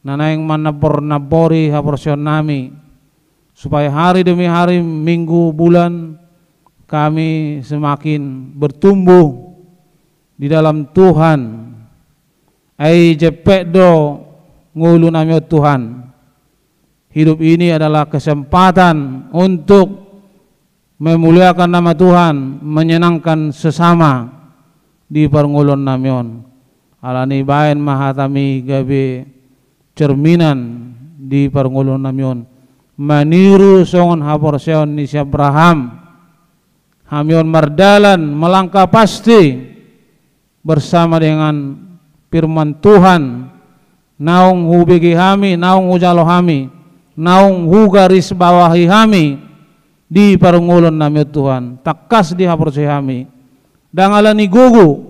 na naeng manambor-nambori haporseaonnami, supaya hari demi hari, minggu, bulan, kami semakin bertumbuh di dalam Tuhan. Ai jempek do ngolunami on, Tuhan. Hidup ini adalah kesempatan untuk memuliakan nama Tuhan, menyenangkan sesama di parngoluonnami on. Alani i baen ma hatami gabe cerminan di parngoluonnami on, maniru songon haporseaon ni si Abraham. Hami on mardalan, melangkah pasti bersama dengan firman Tuhan, naung hubege hami, naung hujalo hami, naung hugarisbawahi hami di parngoluonnami on, Tuhan. Tangkas dihaporseai hami, ndang alani gogo,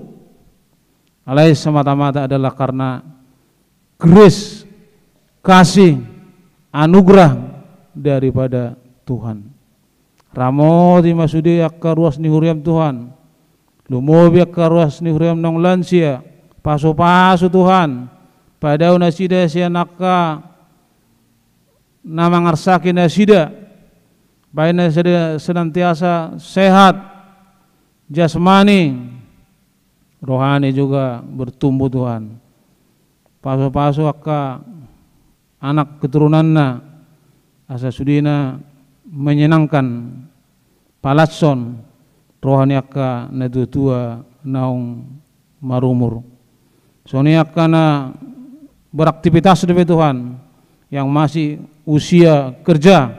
alai semata-mata adalah karena grace, kasih, anugerah daripada Tuhan. Ramoti ma sude angka ruas ni huriaM, Tuhan. Lumobi angka ruas ni huriaM naung lansia. Pasu-pasu, Tuhan. Padao nasida sian angka na mangarsaki nasida. Baen nasida senantiasa sehat jasmani, rohani juga bertumbuh, Tuhan. Pasu-pasu angka anak keturunanna, asa sudena menyenangkan, palashon roha ni angka natua-tua naung marumur. Songon i angka na beraktivitas dope Tuhan, yang masih usia kerja,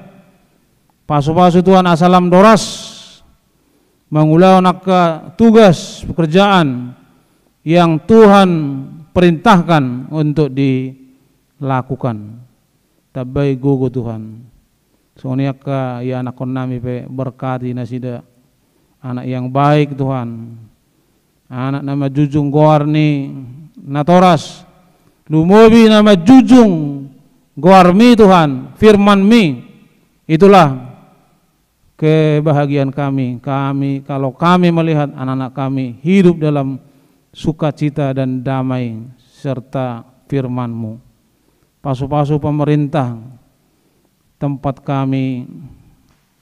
pasu-pasu Tuhan asa lam doras mangulahon angka tugas pekerjaan yang Tuhan perintahkan untuk dilakukan. Tambai gogo Tuhan. Songon i angka ianakhon nami pe, berkati nasida. Anak yang baik Tuhan, anak na manjunjung goar ni natoras, lumobi na manjunjung goar-Mi Tuhan, firman-Mi. Itulah kebahagiaan kami, kami, kalau kami melihat anak-anak kami hidup dalam sukacita dan damai serta firman-Mu. Pasu-pasu pemerintah tempat kami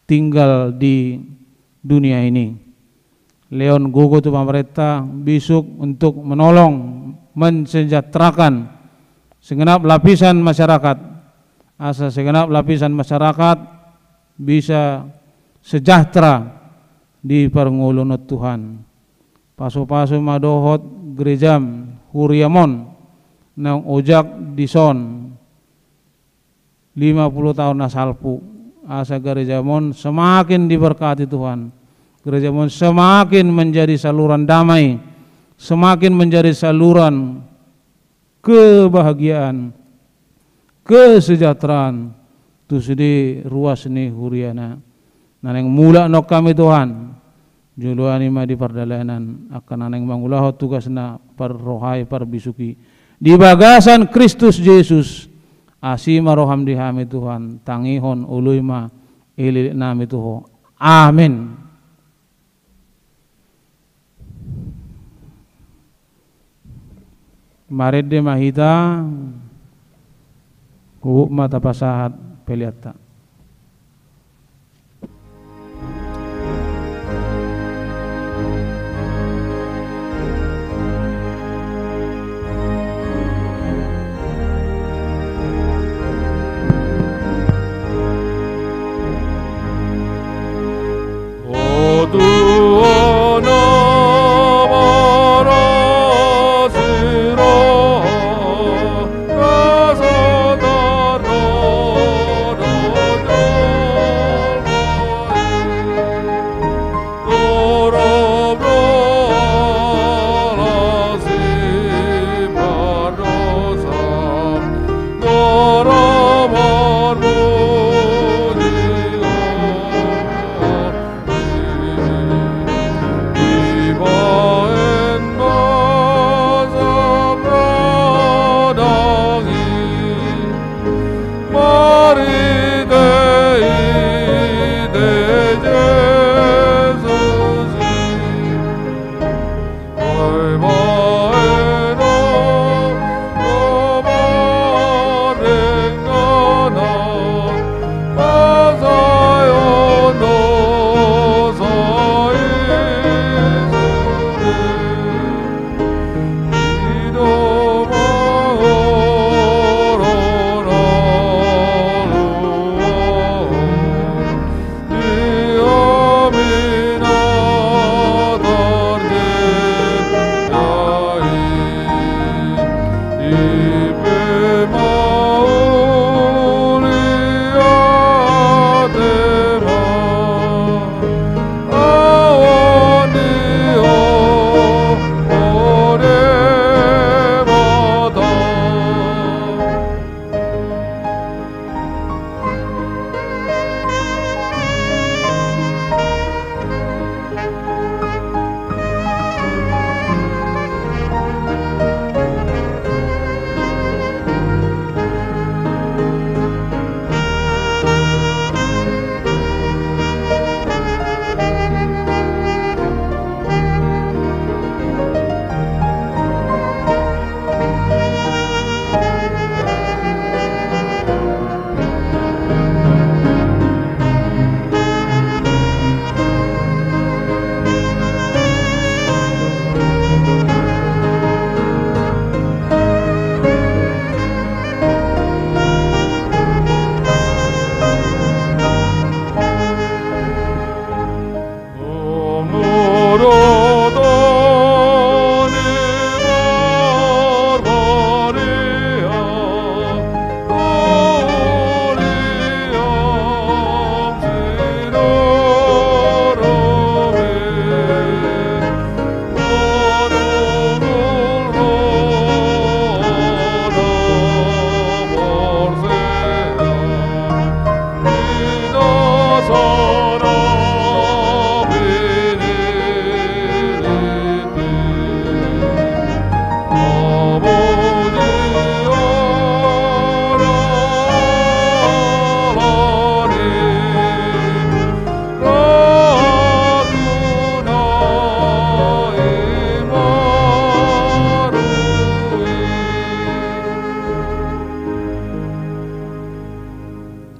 tinggal di dunia ini. Lehon gogo tu pemerintah, bisuk untuk menolong, mensejahterakan segenap lapisan masyarakat. Asa segenap lapisan masyarakat bisa sejahtera di parngoluon on Tuhan. Pasu-pasu ma dohot gerejam, huriam on, naung ojak dison lima puluh tahun na salpu. Asa gerejam on semakin diberkati Tuhan. Gerejam on semakin menjadi saluran damai, semakin menjadi saluran kebahagiaan, kesejahteraan tu sude ruas ni huriana. Na naeng mulak annon hami Tuhan, joloan i ma di pardalanan angka na naeng mangulahon tugasna, parrohai, parbisuki. Di bagasan Kristus Jesus, asi ma roham di hami Tuhan, tangihon, oloi ma elek-elek nami tu Ho. Amin. Marende ma hita, huhut ma tapasahat peleanta.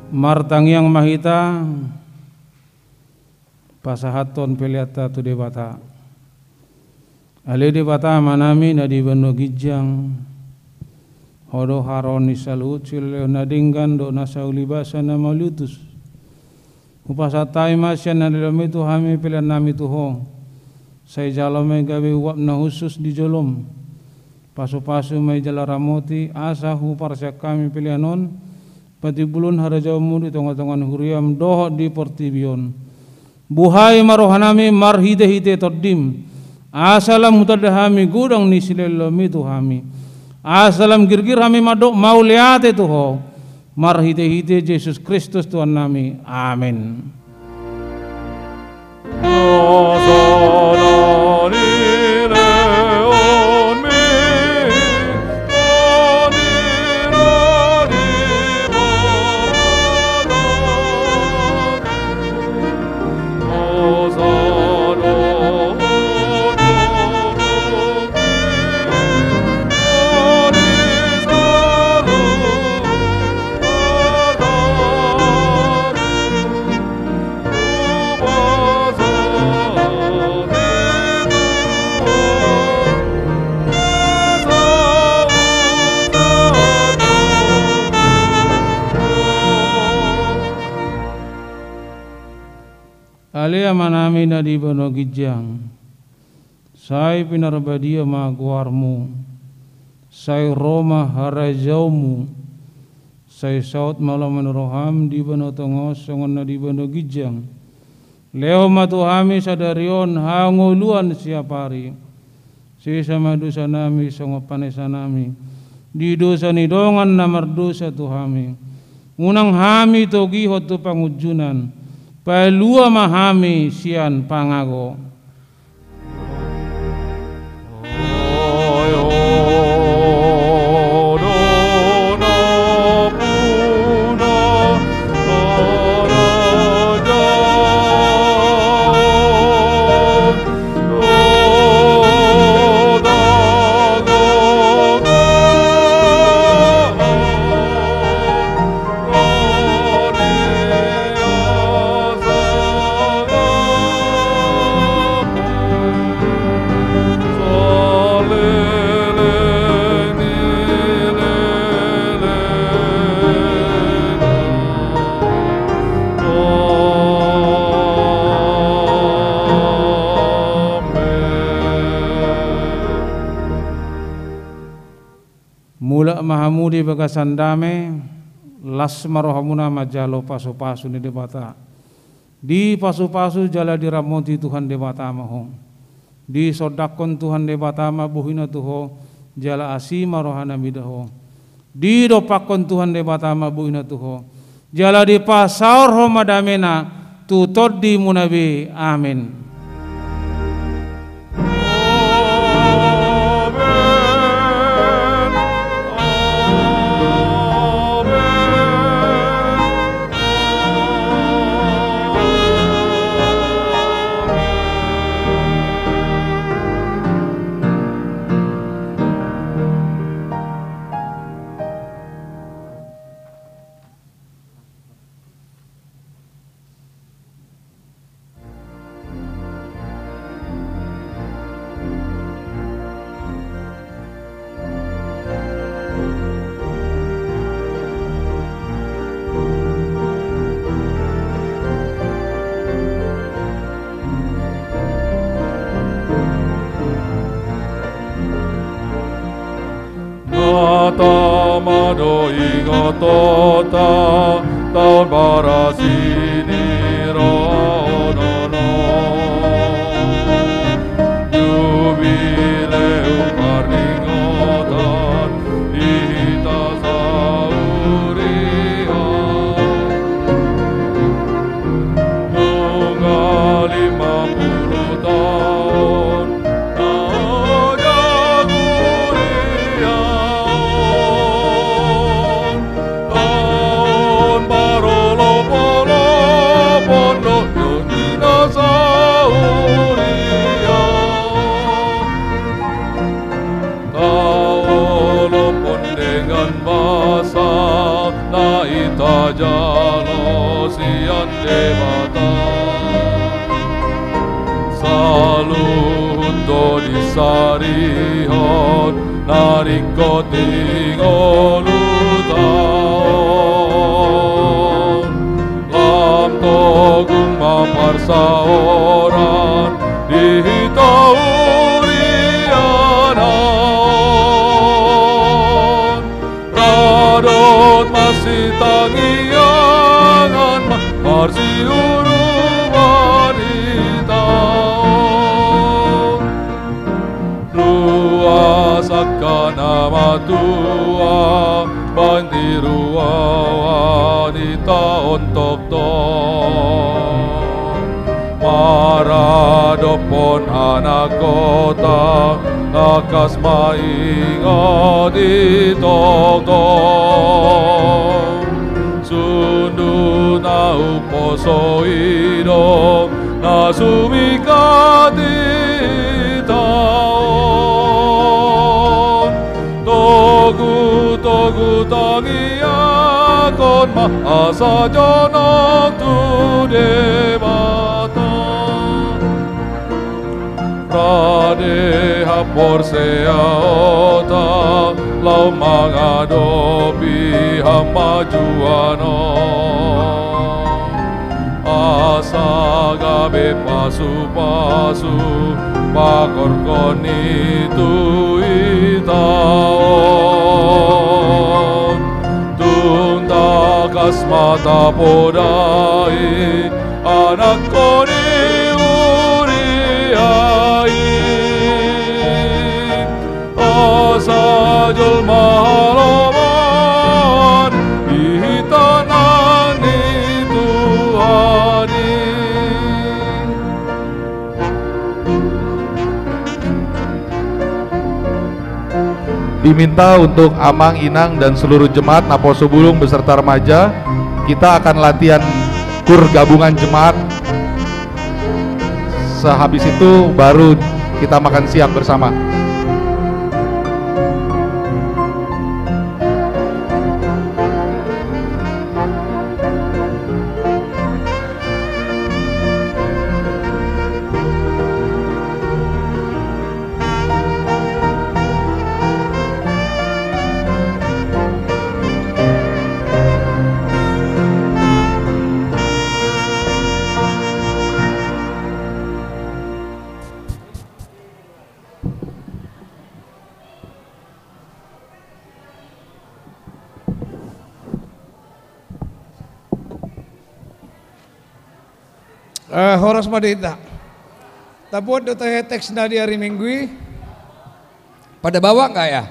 Martangiang ma hita pasahathon peleanta tu Debata. Ale Debata Amanami na di banua ginjang, Ho do haroro ni saluhut silehon na denggan dohot nasa ulibasa na mauliutus. Hupasahat hami ma sian na nilehonMi tu hami peleannami tu Ho. Sai jalo ma i gabe uap na hushus di joloM. Pasupasu ma i jala ramoti, asa huparsian hami pelean on, patimbulhon harajaonMu di tongatonga ni huriaM dohot di portibi on. Buhai ma rohanami marhitehite TondiM, asa lam hutanda hami godang ni silehonMi tu hami. Asa lam girgir hami mandok mauliate tu Ho, marhitehite Jesus Kristus Tuhannami. Amen. Ale Amanami na di banua ginjang, sai pinarbadia ma goarMu, sai ro ma harajaonMu, sai saut ma lomo ni rohaM di banua tonga on songon na di banua ginjang. Lehon ma tu hami sadari on hangoluan siapari. Sesa ma dosanami songon panesanami di dosa ni dongan na mardosa tu hami. Unang hami togihon tu pangunjunan, palua ma hami sian pangago. Mulak ma hamu di bagasan dame, las ma rohamuna manjalo pasupasu ni Debata. Dipasupasu jala diramoti Tuhan Debata ma ho. Disondangkon Tuhan Debata ma bohina tu ho, jala asi ma rohana mida ho. Didompakkon Tuhan Debata ma bohina tu ho, jala dipasaorhon ma damena tu tondimuna be. Amen. Na tama do ingotonta, taon barasi ni rohana. Jubileum paringotan di hita sahuria. Nunga lima pulu taon na jabu huria on, taon parolopolon Hita jalo sian Debata, saluhut do disarihon na ringkot di ngoluta on. Lam togu ma parsaoran di hita huriana on. Radot ma sitangiangan ma marsiurupan hita on. Ruas angka na matua baen di ruahan hita on tongtong. Maradophon anakhonta, tangkas ma ingot i tongtong. Sundut na umposo i do na sumingkat hita on. Togu, togu tangiangkon ma asa jonok tu Debata. Rade haporseaonta laho mangadopi hamajuon on. Asa gabe pasupasu pangkorhon i tu hita on. Tung tangkas ma tapodai anakhon i huria i. Asa jolma halomoan di hita nang di Tuhan i. Diminta untuk amang, inang, dan seluruh jemaat naposo bulung beserta remaja, kita akan latihan kur gabungan jemaat. Sehabis itu baru kita makan siang bersama. Eh, horas ma di hita. Tabuat do tahe teks na di ari Minggu i. Pada bawa nggak ya?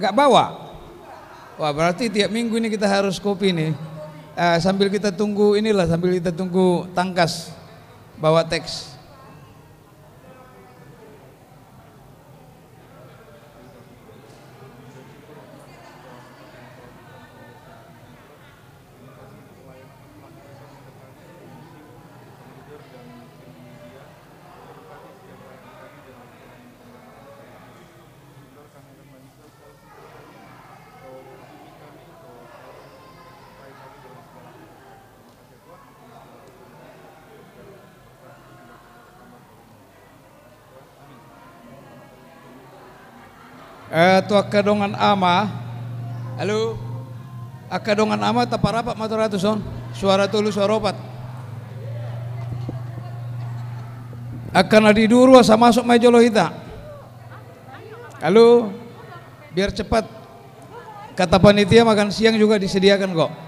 Nggak bawa? Wah, berarti tiap minggu ini kita harus copy nih. Eh, sambil kita tunggu inilah, sambil kita tunggu tangkas bawa teks. Eh, tu angka dongan ama. Halo. Angka dongan ama, taparapat ma tu ratus on. Suara tolu, suara opat. Angka na di duru asa masuk ma i jolo hita. Halo. Biar cepat. Kata panitia, makan siang juga disediakan kok.